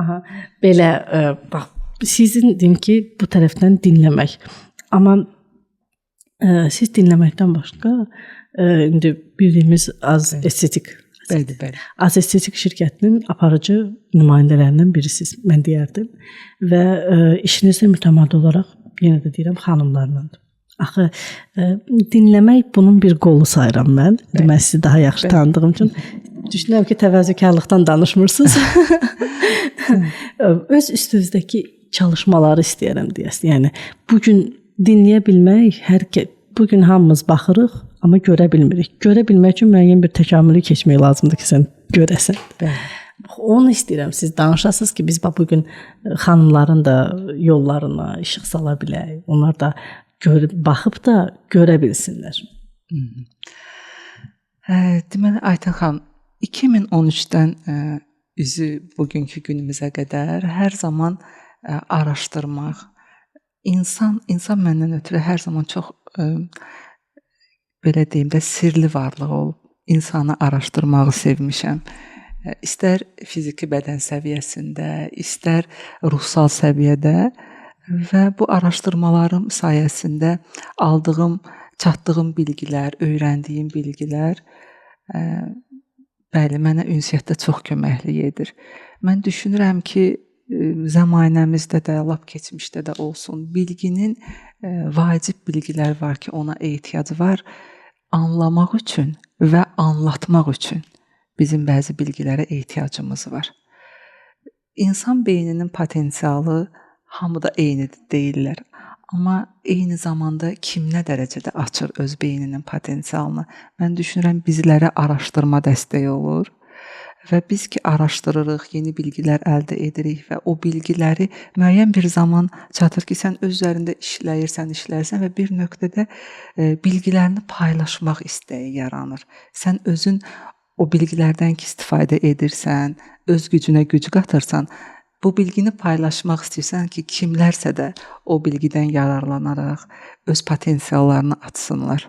Aha. Belə bax, sizin deyim ki, bu tərəfdən dinləmək. Amma siz dinləməkdən başqa indi bildiyimiz Az Estetik. Bəli, bəli. Az Estetik şirkətinin aparıcı nümayəndələrindən birisiniz, mən deyərdim. Və işiniz də mütəmadi olaraq, yenə də deyirəm, xanımlarladır. Axı dinləmək bunun bir qolu sayıram mən. İndi mən sizi daha yaxşı tanıdığım üçün düşünürəm ki, təvazökarlıqdan danışmırsınız. Öz üstünüzdəki çalışmaları istəyirəm deyəsən. Yəni bu gün dinləyə bilmək, hər bu gün hamımız baxırıq, amma görə bilmirik. Görə bilmək üçün müəyyən bir təkamülü keçmək lazımdır ki, sən görəsən. Bəli. Onu istəyirəm siz danışasınız ki, biz bax bu gün xanımların da yollarına işıq sala bilək. Onlar da görüb baxıb da görə bilsinlər. Deməli Aytən xanım, 2013-dən üzü bugünkü günümüzə qədər hər zaman araşdırmaq, insan məndən ötürü hər zaman çox belə deyim də sirli varlıq olub. İnsanı araşdırmağı sevmişəm. İstər fiziki bədən səviyyəsində, istər ruhsal səviyyədə və bu araşdırmalarım sayəsində aldığım, çatdığım bilgilər, öyrəndiyim bilgilər bəli, mənə ünsiyyətdə çox köməklik edir. Mən düşünürəm ki, zəmanəmizdə də, lap keçmişdə də olsun, bilginin vacib bilgilər var ki, ona ehtiyac var anlamaq üçün və anlatmaq üçün bizim bəzi bilgilərə ehtiyacımız var. İnsan beyninin potensialı hamıda eynidir deyirlər. Amma eyni zamanda kim nə dərəcədə açır öz beyninin potensialını? Mən düşünürəm bizlərə araşdırma dəstəyi olur. Və biz ki araşdırırıq, yeni bilgilər əldə edirik və o bilgiləri müəyyən bir zaman çatır ki, sən öz üzərində işləyirsən, və bir nöqtədə bilgilərini paylaşmaq istəyi yaranır. Sən özün o bilgilərdən ki istifadə edirsən, öz gücünə güc qatırsan, bu bilgini paylaşmaq istəyirsən ki, kimlərsə də o bilgidən yararlanaraq öz potensiallarını açsınlar.